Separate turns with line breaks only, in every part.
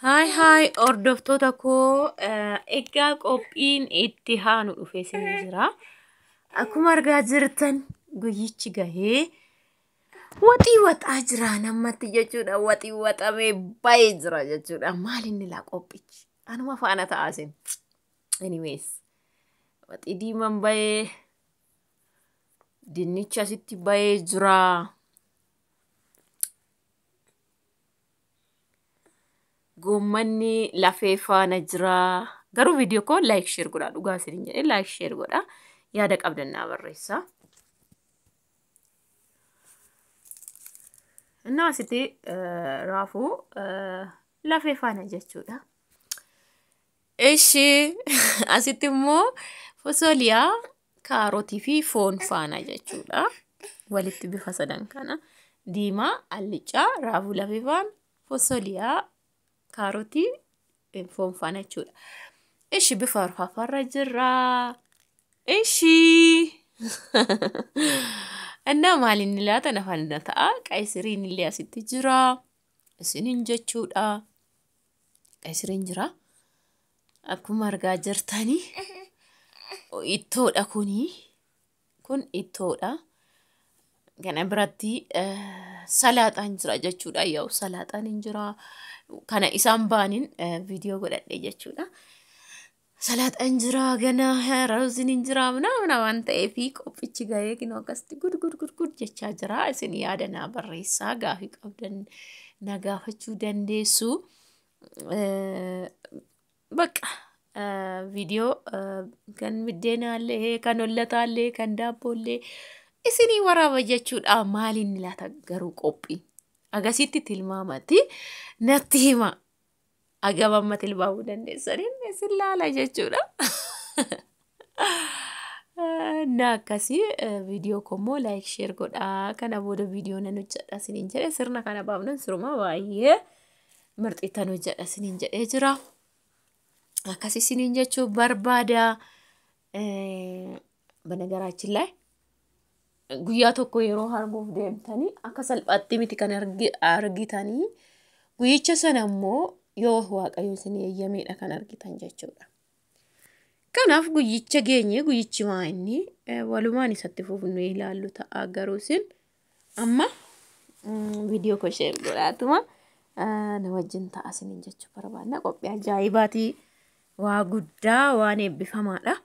Haay haay hordoftoota koo, egaa qophiin itti haanu dhufee isin jira. Akkuma argaa jirtan guyyichi gahee waxii waxaa jira namatti jechuudha. Waxii waxamee baay'ee jira jechuudha. Maal inni laa qophichi? Anuma faana ta'a isin. Anyways, waxii diimaan bahee, dinnichi asitti bahee jira. Goommanni lafee faana jira. Garuu viidiyoo koo like share godhaa, dhugaa isiniin jedhee like share godhaa. Yaada qabdan naa barreessaa. Innaa asitti raafuu lafee faana jechuudha. Ishi asitti immoo fosoliyaa, kaarotii fi foon faana jechuudha. Walitti bifa sadan kana. Diimaa, allicaa, raafuu lafee faana, fosoliyaa, kaarotii, foon faana jechuudha. Ishi bifa arfaffaarra jirra. Ishi. Innaa maal inni laata nafan ta'a? Qaysiriin illee asitti jira. Isiniin jechuudha. Qaysiriin jira. Akkuma argaa jirtanii ittoodha kuni. Kun ittoodha. Kana biratti salaaxaan jira jechuudha. Yaa'u salaaxaan hin jira. Kana isaan baaniin viidiyoo godhadhe jechuudha. Salaaxaan jira, gana ruuziin hin jira, mana waan ta'eef qophichi gahee kinoo akkasitti gud gud gud gud jechaa jira. Isin yaada naa barreessaa, gaafii qabdan na gaafachuu dandeessu. Bakka viidiyoo kan biddeenaallee, kan hollataallee, kan daabboollee isinii waraaba jechuudha. Maaliin laata garuu qophii? Agasitti tilmaamati natti hima. Agam amma tilmaamuu dandeessaniin isin laala jechuudha. Na akkasii viidiyoo koo immoo like share godhaa. Kana booda viidiyoo nan hojjedha isiniin jedhe, sirna kana baafnan siruma baay'ee mirxiitan hojjedha isiniin jedhee jira. Akkas isiniin jechuu barbaada. Banagaraachin ላይ guyyaa tokko yeroo arguuf deemtanii akka salphaatti miti kan argitanii, guyyicha sana immoo yoo Waaqayyo isin eeyyameedha kan argitan jechuudha. Kanaaf guyyicha geenye, guyyichi maa inni walumaan isatti fufnee ilaallu ta'a, garuu isin amma viidiyoo koo share godhaatuma na wajjin ta'a isiniin jechuu barbaadna. Qophii ajaa'ibaatii, waa guddaa, waan eebbifamaadha.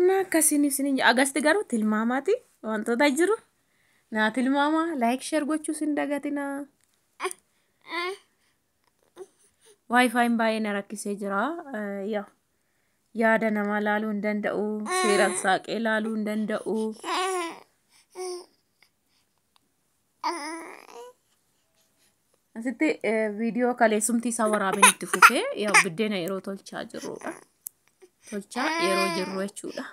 Na akkasiin isin agasti garuu tilmaamaati wantoota jiru. Naa tilmaama, like, share gochuus hin dagatinaa. WiFiin baay'ee na rakkisee jira. Yaa yaada namaa laaluu hin danda'u. Seeraan saaqee laaluu hin danda'u. Asitti viidiyoo kaleessumti isaa waraabeen itti fufee yaa biddeena yeroo tolchaa jirrudha. Tolchaa yeroo jirru jechuudha.